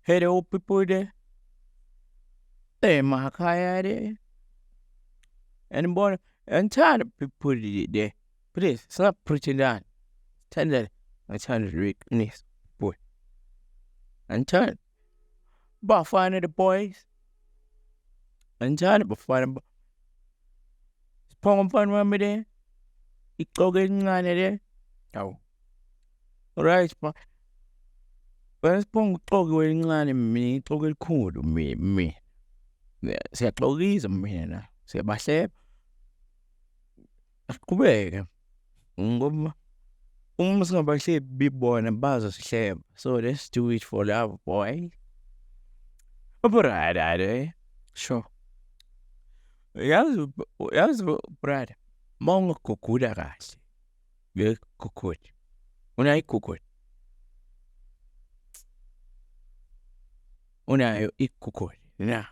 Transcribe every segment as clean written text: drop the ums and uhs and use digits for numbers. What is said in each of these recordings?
Hello people there. Emakhaya there. Anibona angithandi people there. Please singapretendani. Sithanda ngithanda iqiniso boy. Angithandi. Bafana the boys. Angithandi bafana. Siphongo mfana wami le. Ixoki elincane le. Hawu. Right ba. Wena Siphongo uxoki welincane mina ixoki elikhulu mina. Siyaxokisa mina la. Siyabahleba. Asiqhubeke. Ngoba uma singabahlebi bona bazosihleba. So let's do it for love boy. Brother, eh? Sure. Yazi yazi brother, uma ungagugula kahle nge-Google, unayo i-Google? Unayo i-Google na?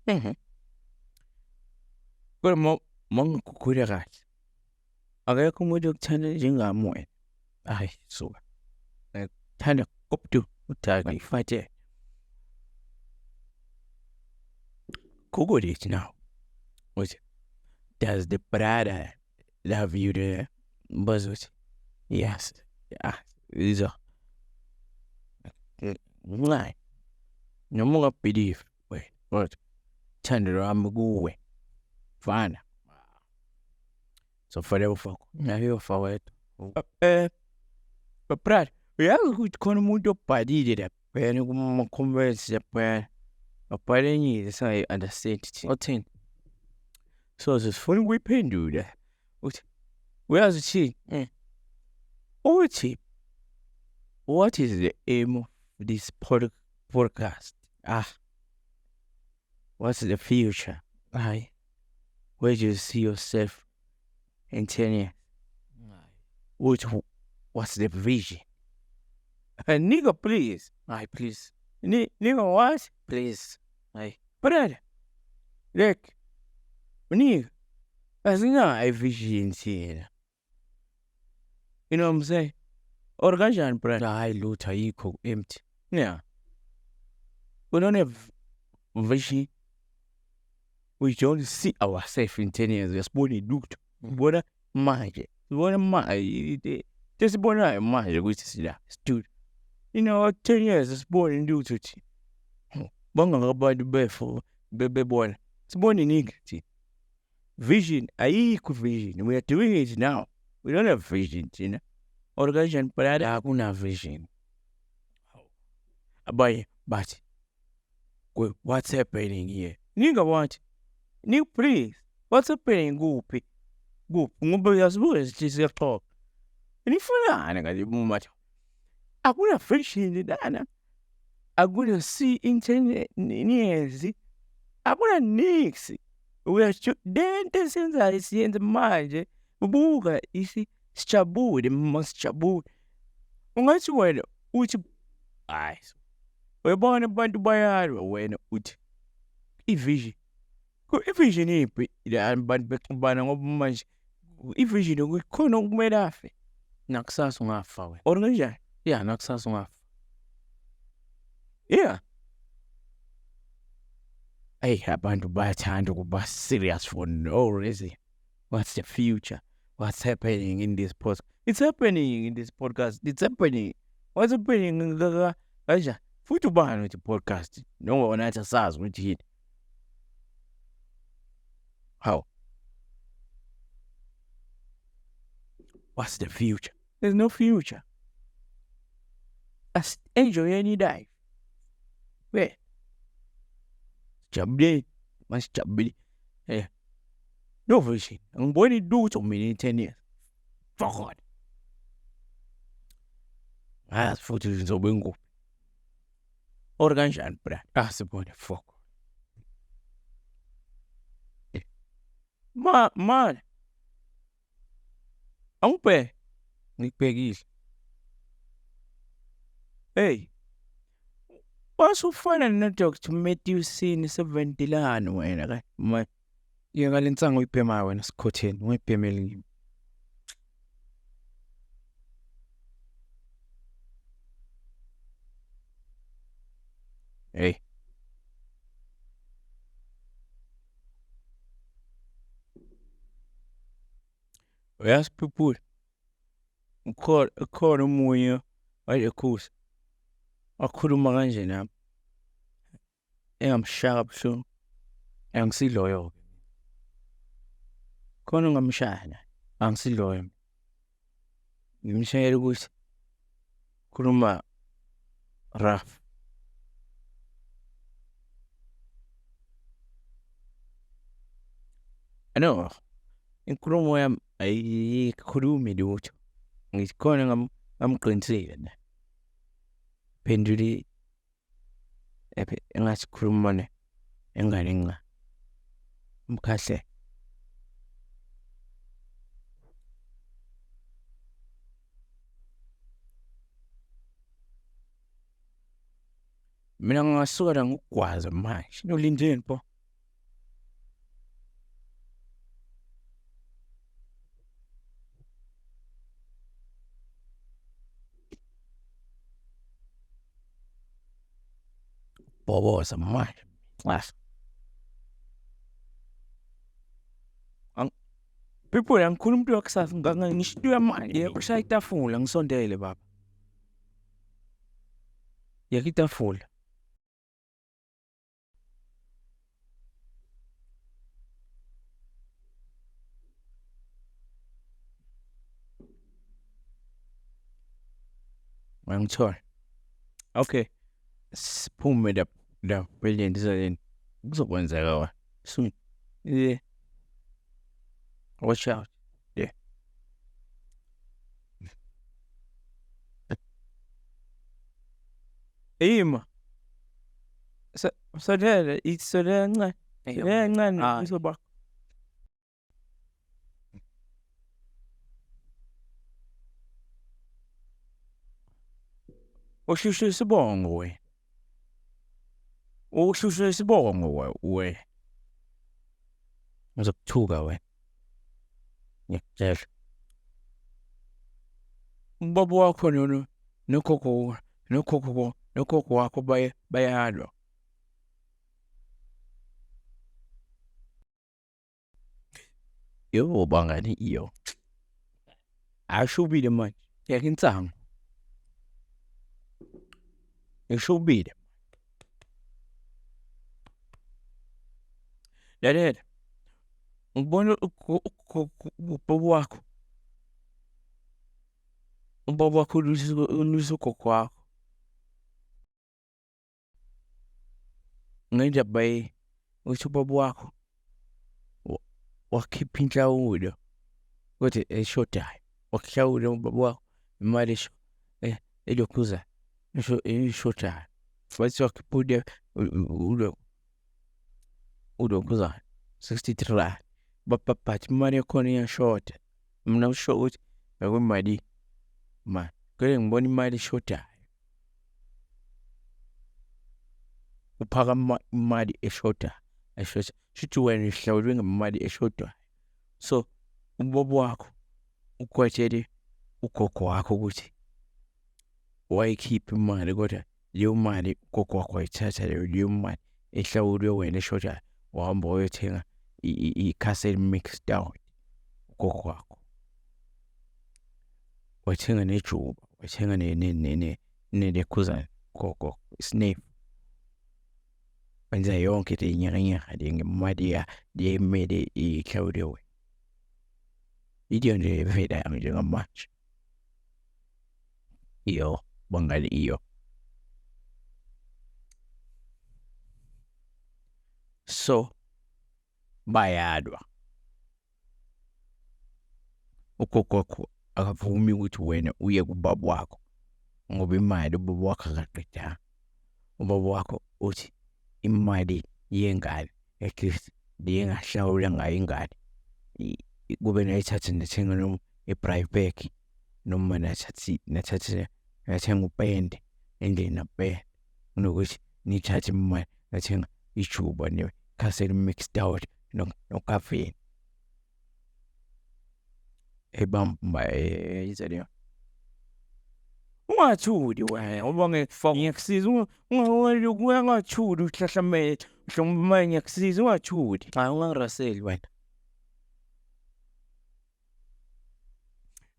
Mhm. Kodwa uma ungagugula kahle, akekho umuntu okuthanda njengami wena. Hayi suka. Ngikuthanda koptu udaka ifathe. Google it now. Uthi, does the brother love you there? Mbuzo uthi, yes. Ah, izwa. Ncane. Noma ungabelieve wena, kodwa uthando lwami kuwe. Mfana. Sofanele ufakwe. Ngeke uyofa wedwa. Brother, uyazi ukuthi khona umuntu obhalile laphayana kuma-comments laphayana. Wabhala enye into esingayi-understand thina. Othini? So sifuna ukuyiphendula. Uthi uyazi uthini? Mm. Uthi what is the aim of this podcast? Ah. What's the future? Hayi. Where do you see yourself in 10 years? Uthi what's the vision? Nigga, please. Hayi please. Nigga, what? Please. Hayi. Brother, look, nigga, asinayo vision thina. You know what I'm saying? Or kanjani, brother? Hayi lutho ayikho empty. Yeah. We don't have vision. We don't see ourselves in 10 years. Sibone lutho. Sibona manje. Sibona manje. Sesibonayo manje ukuthi sila studio. You know, 10 years sibone lutho thina. Bangaka abantu befo bebona. Sibone niki thina. Vision ayikho vision. We are doing it now. We don't have vision thina. Or kanjani brother? Akuna vision. Abanye bathi what's happening here? Nigga what? Nigga please. What's happening kuphi? Kuphi? Ngoba uyazibuka sithi siyaxoxa. Nifunani ngathi mumatha? Akuna vision lana. Akuna see internet years. Akuna nix. Uyasho lento esiyenzayo siyenza manje. Buka isi sijabule masijabule. Ungathi wena uthi hayi uyabona abantu bayalwa wena uthi i-vision. I-vision iphi la abantu bexubana ngoba manje i-vision ukuthi khona okumele afe. Nakusasa ungafa wena. Or kanjani? Yeah, nakusasa ungafa. Yeah. Hey, abantu bayathanda ukuba serious for no reason. What's the future? What's happening in this podcast? It's happening in this podcast. It's happening. What's happening? Kanjani? Futhi ubani uthi podcast? Noma wona athi asazi ukuthi yini. How? What's the future? There's no future. As enjoy any life. Where? Sijabule, masijabule. Eh. No vision. Angiboni lutho mina in 10 years. Fuck on. Ngazi futhi ngizobe ngikuphi. Or kanjani bra? Asibone fuck. Ma man. Angibheke. Ngikubhekile. Hey. Wasufana no Dr. Matthew Sin 71 wena ka. Ma Yeka le nsangu oyibhemayo wena sikhotheni, ungayibhemeli kimi. Hey. Uyazi people, ukhona omunye wayekhuza wakhuluma kanje nami engamshaya kabuhlungu. Angisiloyo khona ungamshaya la, angisiloyo. Ngimshayela ukuthi khuluma rough. No, inkulumo yami ayikhulumi lutho. Ngithi khona ngamqinisile la. Phendule engathi khuluma ne engane nca. Mkhahle. Mina ngingasuka la ngikugwaze manje. Ulindeni pho? Bhoboza manje. Nxasa. People angikhuluma umuntu wakusasa ngisho into yamanje. Yebo, shaya itafula ngisondele baba. Yeka itafula. Angithola. Okay. Siphume la la brilliant izaleni. Kuzokwenzeka wa. Soon. Yeah. Watch out. Yeah. Ima. Sondela, isondela kancane. Sondela kancane Hayi. uzoba. Uhlushwe isibongo we. Uhlushwe isibongo we we. Ngizokuthuka we. Ngiyakutshela. Ubaba wakho nono nokhokho nokhokho nokhokho wakho baye bayalwa. Yebo bangani iyo. Ashubile manje. Yeka insangu. Ngishubile. Lalela. Ngibona ubaba wakho. Ubaba wakho ulwisa ugogo wakho. Ngendaba ukuthi ubaba wakho wakhipha inhlawulo kodwa eshodayo. Wakuhlawula ubaba wakho imali elokhuza eshodayo. Wathi wakhipha ulokhuza 63 rand. But imali yakhona iyashoda. Mina ngisho ukuthi bekumali ma kodwa ngibona imali eshodayo. Uphaka imali eshodayo. Eshoda. Shuthi wena uhlawulwe ngemali eshodayo. So ubaba wakho ukwatshele ugogo wakho ukuthi wayikhipha imali kodwa leyo mali ugogo wakho wayithatha leyo mali ehlawulwe wena eshodayo wahamba wayothenga i-Castle mixed out ugogo wakho. Wathenga nejuba, wathenga nelekhuzana gogo isniff. Wenza yonke le nyakanyaka le ngemali le emele ihlawulwe wena. Idiyo nje evelayo njengamanje. Iyo bangani iyo. So bayalwa. Ugogo wakho akavumi ukuthi wena uye kubaba wakho ngoba imali ubaba wakho akaqedanga. Ubaba wakho uthi imali yengane at least le engahlawula ngayo ingane kube nayithathe nathenga noma i-braai bag noma nathathe nathenga upende endlini napenda kunokuthi nithathe imali nathenga ijuba ne-Castle mixed out nokafeni. Ebamba leyo. Ungathuli wena ngoba ngiyakusiza ungathuli uhlahlamele mhlawumbe ngiyakusiza ungathuli. Cha ungangiraseli wena.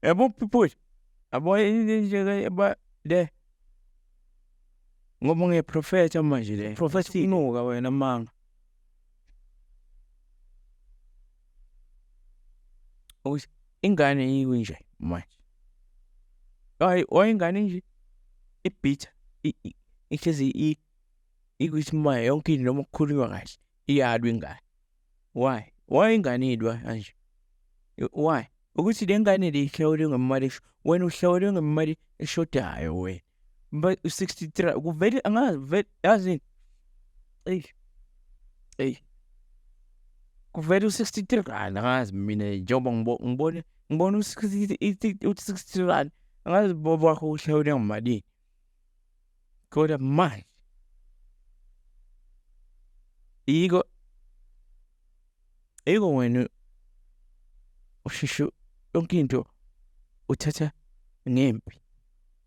Yabo people yabo nje ba le ngoba ngiyaprofetha manje le. Profetha inuka wena manga. Ukuthi ingane yiwe nje manje. Hayi wayingane nje ibhitha ihlezi ikuthi manje yonke into noma kukhulunywa kahle iyalwa ingane. Why? Why ingane ilwa kanje? Why? Ukuthi le ngane le ihlawulwe ngemali wena uhlawulwe ngemali eshodayo wena. But 63 kuvele angazi vele yazi. Ey. Ey. Kuvele u63 rand angazi mina njengoba ngibone ngibona u63 rand angazi baba wakho uhlawulwe ngamalini. Kodwa manje yiko yiko wena usheshe yonke into uthatha ngempi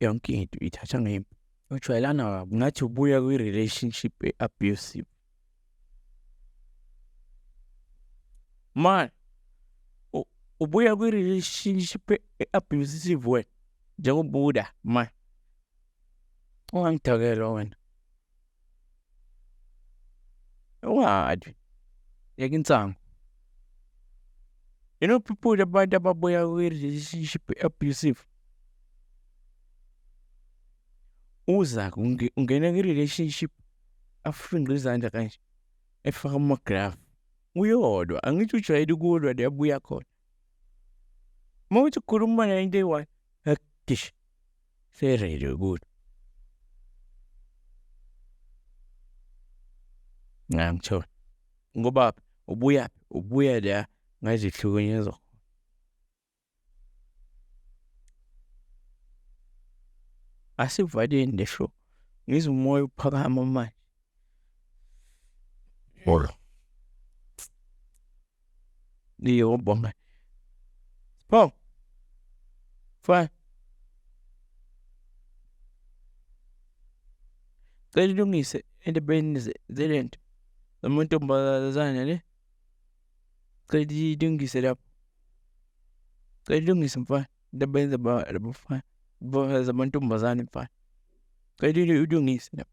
yonke into uyithatha ngempi. Ujwayelana kabi. Ngathi ubuya kwi-relationship e-abusive. Man, ubuya kwi-relationship e-abusive wena njengobuda man. Ungangidakelwa wena. Ungadli. Yeka insangu. You know people abantu ababuya kwi-relationship abusive. Uza ungena kwi-relationship afinqe izandla kanje efaka ama-glove. Uyodwa angithi ujwayele ukulwa la abuya khona. Uma uthi ukhuluma naye into eyi-one, gish se-ready ukulwa. Ngiyangithola. Ngoba ubuya ubuya la ngazihlukunyezwa. Asivaleni le show. Ngizwa umoya uphakama manje. Ngiyobonga. Sipho. Fine. Cela ulungise endabeni zelento. Amantombazane le. Cela ilungise lapho. Cela ilungise mfana. Indaba zabafana. Zamantombazane mfana. Cela ulungise lapho.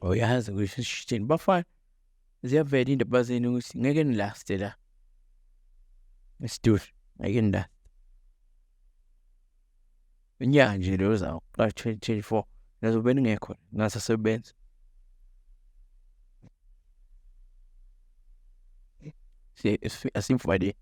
Uyazi ngisho shithini bafana. Ziyavela indaba zenu ukuthi ngeke nilaste la. Isidudu ngeke nilaste. Unyaka nje lo ozayo ka 2024 nazobe ningekho ngasasebenza. Asivale.